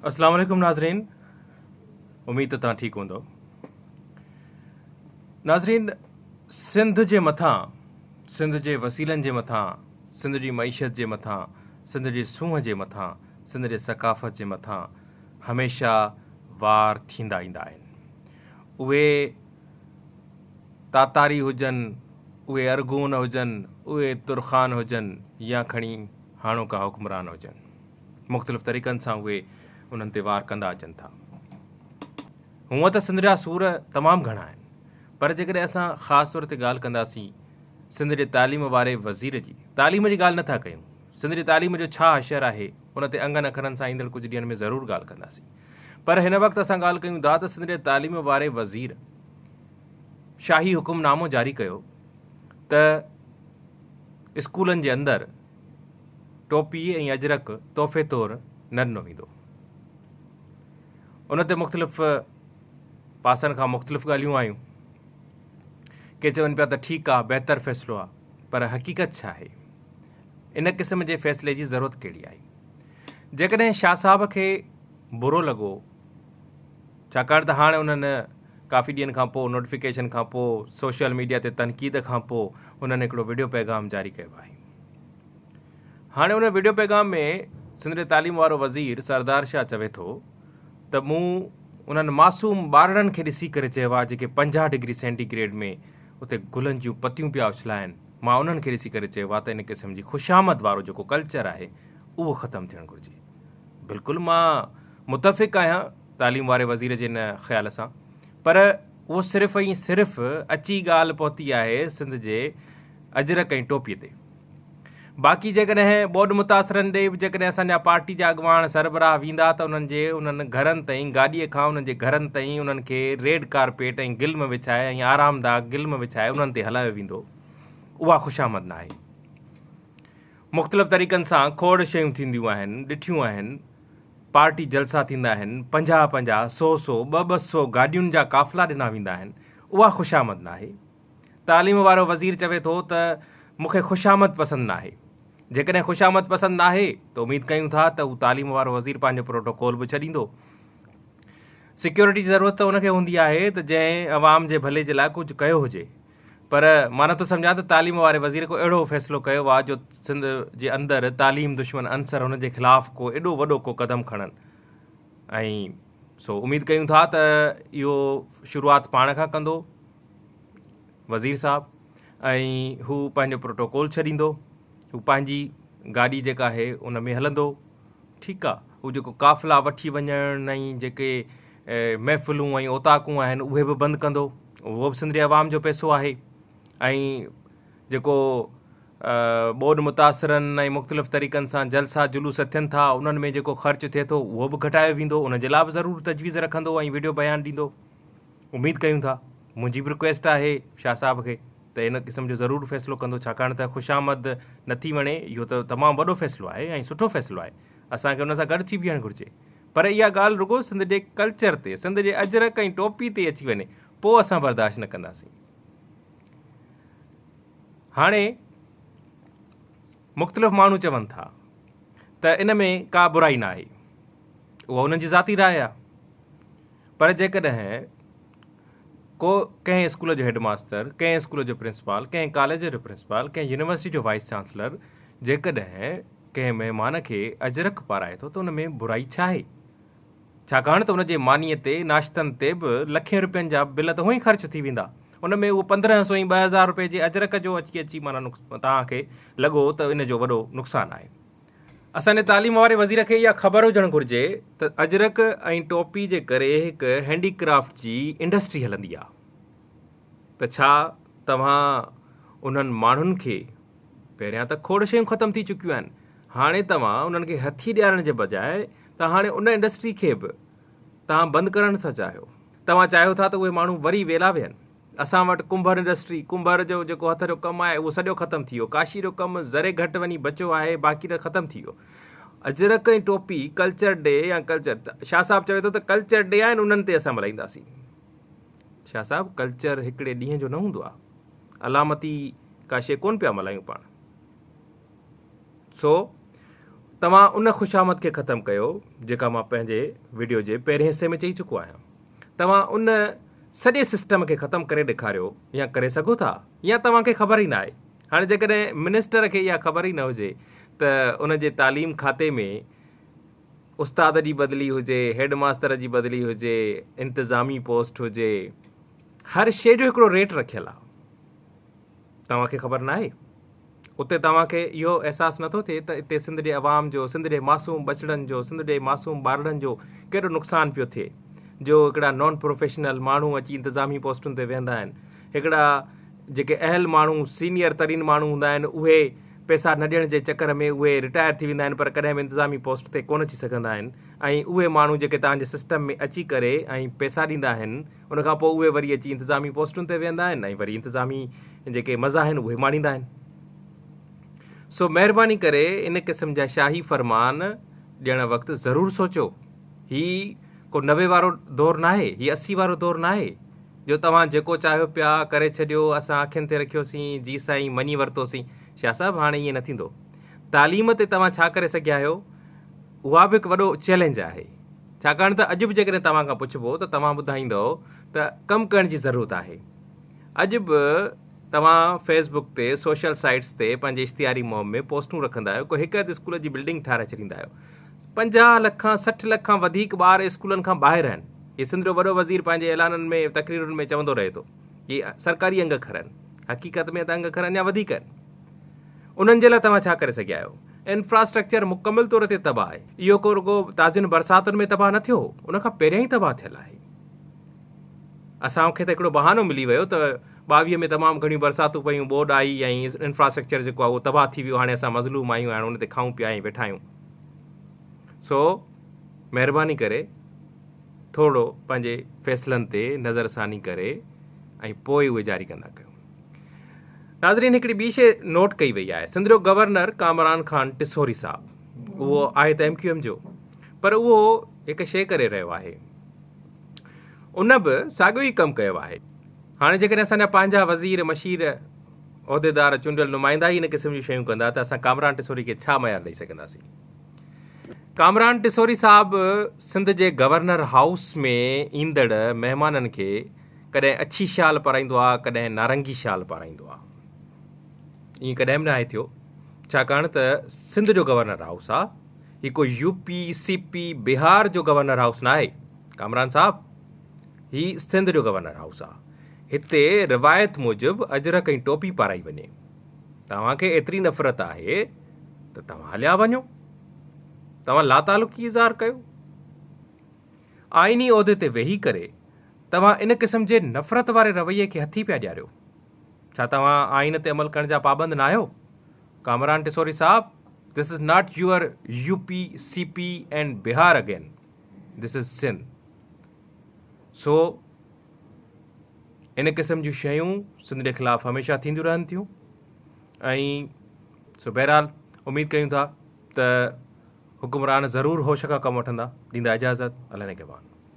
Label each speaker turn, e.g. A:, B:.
A: اسلام عليڪم ناظرين اميد ته توهان ٺيڪ هوندو ناظرين سنڌ جي مٿان سنڌ جي وسيلن جي مٿان سنڌ جي معيشت جي مٿان سنڌ جي سونهن جي مٿان سنڌ جي ثقافت جي مٿان هميشه وار ٿيندا ايندا آهن اهي تاتاري هجن اهي ارغون هجن اهي ترخان هجن يا کڻي هاڻوڪا حڪمران هجن مختلف طريقن سان اهي انهن تي وار ڪندا اچن ٿا. هونء ته سنڌ جا سور تمام گهڻا آهن پر جيڪڏهن اسان خاص طور تي ڳالهه ڪنداسين سنڌ جي تعليم واري وزير جي تعليم جي ڳالهه نه ٿا ڪيون سنڌ جي تعليم جو ڇا حشر آهي ان تي انگن اکرن سان ايندڙ ڪجهه ڏينهن ۾ ضرور ڳالهه ڪنداسين پر هن وقت اسان ڳالهه ڪيون ٿا ته سنڌ جي تعليم واري وزير شاهي حڪم نامو جاري ڪيو ته اسڪولن جي اندر ٽوپي ۽ اجرڪ تحفي طور نه ڏنو ويندو. ان تي مختلف پاسن کان مختلف ڳالهيون آيون. ڪي چون پيا ته ٺيڪ آ، بهتر فيصلو آ، پر حقيقت ڇا آهي؟ ان قسم جي فيصلي جي ضرورت ڪهڙي آهي؟ جيڪڏهن شاهه صاحب کي برو لڳو، ڇاڪاڻ ته هاڻ انهن ڪافي ڏينهن کان پوء نوٽيفڪيشن کان پوء سوشل ميڊيا تي تنقيد کان پوء انهن هڪڙو وڊيو پيغام جاري ڪيو آهي. هاڻي ان وڊيو پيغام ۾ سنڌ جي تعليم وارو وزير سردار شاهه چوي ٿو ته مون انهن معصوم ٻارڙن کي ڏسي ڪري چيو آهي جيڪي 50 ڊگري سينٽي گريڊ ۾ اتي گلن جون پتيون پيا اڇلائن، مان انهن کي ڏسي ڪري چيو آهي ته ان قسم جي خوشامد وارو جيڪو ڪلچر آهي اهو ختم ٿيڻ گهرجي. بلڪل مان متفق آهيان تعليم واري وزير جي ان خيال سان پر اهو صرف ۽ صرف اچي ڳالهه پهتي آهي سنڌ جي اجرڪ ۽ ٽوپي تي. باقي جيڪڏهن ٻوڏ متاثرن ڏي به جيڪڏهن اسان جا پارٽي جا اڳواڻ سربراهه ويندا ته انهن جي انهن گهرن تائين گاڏيء کان انهن جي گهرن تائين انهن کي ريڊ ڪارپيٽ ۽ گلم وڇائي ۽ آرامده گلم وڇائي انهن تي هلايو ويندو اها خوشامد ناهي. مختلف طريقن سان کوڙ شيون ٿينديون آهن، ڏٺيون آهن، پارٽي جلسا ٿيندا آهن، پنجاهه پنجاهه، سو سو، ٻه ٻه سو گاڏين جا قافلا ڏنا ويندا آهن، اها خوشامد ناهي. تعليم وارو وزير چوي ٿو ته مون کي خوشامد پسند ناهي. جيڪڏهن خوشامد پسند ناهي ته اميد ڪيون ٿا ته هو تعليم وارو وزير پنهنجو پروٽوڪول به ڇڏيندو. سيڪيورٽي جي ضرورت ته ان کي هوندي آهي ته جنهن عوام جي ڀلي جي لاء ڪجهه ڪيو هجي. پر مان نٿو سمجهان ته تعليم واري وزير ڪو اهڙو فيصلو ڪيو آهي جو سنڌ جي اندر تعليم دشمن عنصر هن جي خلاف ڪو ايڏو وڏو ڪو قدم کڻن ۽ سو اميد ڪيون ٿا ته اهو شروعات پاڻ کان ڪندو وزير صاحب ۽ هو پنهنجو پروٽوڪول ڇڏيندو هو پنهنجي گاڏي جيڪا آهي ان ۾ هلندو ٺيڪ آ هو جيڪو قافلا وٺي وڃڻ ۽ جيڪي محفلون ۽ اوطاقون آهن اهي به بند ڪندو اهو به سنڌ جي عوام جو پئسو آهي ۽ جيڪو ٻوڏ متاثرن ۽ مختلف طريقن سان جلسا جلوس ٿين ٿا انهن ۾ جيڪو خرچ ٿئي ٿو اهو به گهٽايو ويندو ان جي لاء به ضرور تجويز رکندو ۽ وڊيو بيان ڏيندو اميد ڪيون ٿا منهنجي به رڪويسٽ آهي شاهه صاحب کي ته ان قسم جو ضرور فيصلو ڪندو ڇاڪاڻ ته خوشامد نٿي وڻي اهو ته تمام وڏو فيصلو آهي ۽ سٺو فيصلو آهي اسان کي ان سان گڏ ٿي بيهڻ گهرجي پر اها ڳالهه رڳو سنڌ جي ڪلچر تي سنڌ جي اجرڪ ۽ ٽوپي تي اچي وڃي پوء اسان برداشت نه ڪنداسين هاڻي مختلف ماڻهو چون ٿا ته ان ۾ ڪا برائي نه آهي اها انهن جي ذاتي راء آهي پر جيڪڏهن ڪو ڪنهن اسڪول جو هيڊ ماستر، ڪنهن اسڪول جو پرنسپال، ڪنهن ڪاليج جو پرنسپال، ڪنهن يونيورسٽي جو وائيس چانسلر جيڪڏهن ڪنهن مهمان کي اجرڪ پارائي ٿو ته ان ۾ برائي ڇا آهي؟ ڇاڪاڻ ته ان جي مانيء تي، ناشتن تي به لکين روپين جا بل ته هونئن ئي خرچ ٿي ويندا. ان ۾ اهو 15 سو ۽ 2000 روپيه جي اجرڪ جو اچي اچي معنيٰ توهان کي لڳو ته ان جو وڏو نقصان آهي. اسان جي تعليم واري وزير کي اها خبر هجڻ گهرجي ته اجرڪ ۽ ٽوپي جي ڪري هڪ هينڊي ڪرافٽ جي انڊسٽري هلندي آ ته ڇا توهان انهن ماڻهن کي پهريان ته کوڙ شيون ختم ٿي چڪيون آهن هاڻي توهان انهن کي هٿي ڏيارڻ جي بجاء ته هاڻي ان انڊسٽري کي به توهان بند ڪرڻ ٿا چاهيو توهان چاهيو ٿا ته اهي ماڻهو وري ويلا ويهن. اسان وٽ ڪنڀر انڊسٽري، ڪنڀر جو جيڪو هٿ جو ڪم آهي اهو سڄو ختم ٿي ويو، ڪاشي جو ڪم ذري گهٽ وڃي بچيو آهي باقي ته ختم ٿي ويو. اجرڪ ۽ ٽوپي ڪلچر ڊي يا ڪلچر شاهه صاحب چوي ٿو ته ڪلچر ڊي آهن انهن تي اسان ملهائينداسين. شاهه صاحب ڪلچر هڪڙي ڏينهن جو نه هوندو آهي. علامتي ڪا شيء ڪونه پيا ملهايون پاڻ. سو توهان ان خوشامد کي ختم ڪيو جيڪا مان پنهنجي وڊيو جي پهرين حصي ۾ چئي چڪو آهيان. توهان ان سڄي سسٽم کي ختم ڪري ڏيکاريو يا ڪري سگهو ٿا يا توهان کي خبر ئي ناهي. هاڻي جيڪڏهن منسٽر کي اها خبر ئي نه هجي ته ان جي تعليم کاتي ۾ استاد جي بدلي هجي، هيڊ ماستر جي بدلي هجي، انتظامي پوسٽ هجي، هر شيء جو هڪڙو ريٽ رکيل آهي. توهان کي خبر ناهي؟ اتي توهان کي اهو احساس نٿو ٿئي ته اتي سنڌ جي عوام جو، سنڌ جي معصوم ٻچڙن جو، سنڌ جي معصوم ٻارڙن جو ڪيڏو نقصان پيو ٿئي جو هڪڙا نان پروفيشنل ماڻهو اچي انتظامي پوسٽن تي ويهندا آهن، هڪڙا جيڪي اهل ماڻهو سينيئر ترين ماڻهو هوندا آهن اهي پئسا نه ڏيڻ جي چڪر ۾ اهي رٽائر ٿي ويندا آهن پر ڪڏهن به انتظامي پوسٽ تي ڪونه اچي سگهندا آهن ۽ اهي ماڻهو جيڪي توهان جي سسٽم ۾ اچي ڪري ۽ پئسا ڏيندا آهن ان کان پوء اهي وري اچي انتظامي پوسٽن تي ويهندا آهن ۽ وري انتظامي جيڪي مزا آهن اهي ماڻيندا آهن. سو مهرباني ڪري ان قسم جا شاهي فرمان ڏيڻ وقت ضرور سوچيو. هي ڪو 90 وارو دور ناهي، هي 80 وارو دور ناهي جو توهان جيڪو چاهيو پيا ڪري ڇڏيو، اسان اکين تي رکيوسين، جي سائين مڃي ورتوسين. شاهه صاحب هاڻي ائين نه ٿيندو. تعليم تي توهان ڇا ڪري سگهيا آهيو اها به هڪ وڏو چئلينج آهي. ڇاڪاڻ ته اڄ به جيڪڏهن توهان کان پڇبو ته توهان ٻڌائيندؤ ته ڪم ڪرڻ جي ضرورت آهي. اڄ به توهان فيس بڪ تي سوشل سائيٽس تي پنهنجي اشتهاري مهم ۾ پوسٽون رکندا آهيو، ڪو هڪ اڌ اسڪول جي بلڊنگ ٺاهرائي ڇڏيندا آهيو. 50 لک کان 60 لک کان وڌيڪ ٻار اسڪولن کان ٻاهر آهن. هي سنڌ جو وڏو وزير پنهنجي اعلانن ۾ تقريرن ۾ چوندو رهي ٿو. هي سرڪاري انگ اکر آهن. حقيقت ۾ ته انگ اکر اڃا وڌيڪ آهن. انهن جي لاء توهان ڇا ڪري سگهيا آهيو؟ انفراسٽرڪچر مڪمل طور تي تباهه آهي. اهو ڪو رڳو تازين برساتن ۾ تباهه نه ٿيو هو، ان کان پهريان ئي تباهه ٿيل آهي. اسان کي ته هڪڙو بهانو ملي ويو ته 22 ۾ تمام گهڻيون برساتون پيون، ٻوڏ آئي ۽ انفراسٽرڪچر جيڪو آهي اهو تباهه ٿي ويو، هاڻي اسان مظلوم آهيون ۽ هاڻي ان تي کائون پيا ۽ ويٺا آهيون. سو مهرباني ڪري ٿورڙو پنهنجي فيصلن تي نظرثاني ڪري ۽ پوء اهي جاري ڪندا ڪيو. ناظرين هڪڙي ٻي شيء نوٽ ڪئي وئي آهي سنڌ جو گورنر ڪامران خان ٽسوري صاحب اهو آهي ته ايم ڪيو ايم جو پر اهو هڪ شيء ڪري رهيو آهي ان به ساڳيو ئي ڪم ڪيو آهي هاڻي جيڪڏهن اسان جا پنهنجا وزير مشير عهديدار چونڊيل نمائندا ئي ان قسم جون شيون ڪندا ته اسان ڪامران ٽسوري کي ڇا معيار ڏئي سگهنداسين ڪامران ٽسوري صاحب سنڌ جي گورنر هائوس ۾ ايندڙ مهمانن کي ڪڏهن اڇي شال پارائيندو آ ڪڏهن نارنگي شال پارائيندو آ. ائين ڪڏهن به ناهي ٿيو ڇاڪاڻ ته سنڌ جو گورنر هائوس آ هي ڪو يو پي سي پي بهار جو گورنر هائوس ناهي ڪامران صاحب هي سنڌ جو گورنر هائوس آ هتي روايت موجب اجرڪ ۽ ٽوپي پارائي وڃي توهان کي ايتري نفرت آهي ته توهان هليا وڃو توهان لاتعلقي اظهار ڪيو آئيني عهدي تي ويهي ڪري توهان ان قسم جي نفرت واري رويي کي هٿي پيا ڏياريو. ڇا توهان آئين تي عمل ڪرڻ جا پابند ناهيو؟ ڪامران ٽسوري صاحب this is not your U P, C P and Bihar again, this is Sindh. سو ان قسم جون شيون سنڌ جي خلاف هميشه ٿينديون رهن ٿيون ۽ سو بهرحال اميد ڪيون ٿا ته حڪمران ضرور هوش کان ڪم وٺندا. ڏيندا اجازت. الله نگهبان.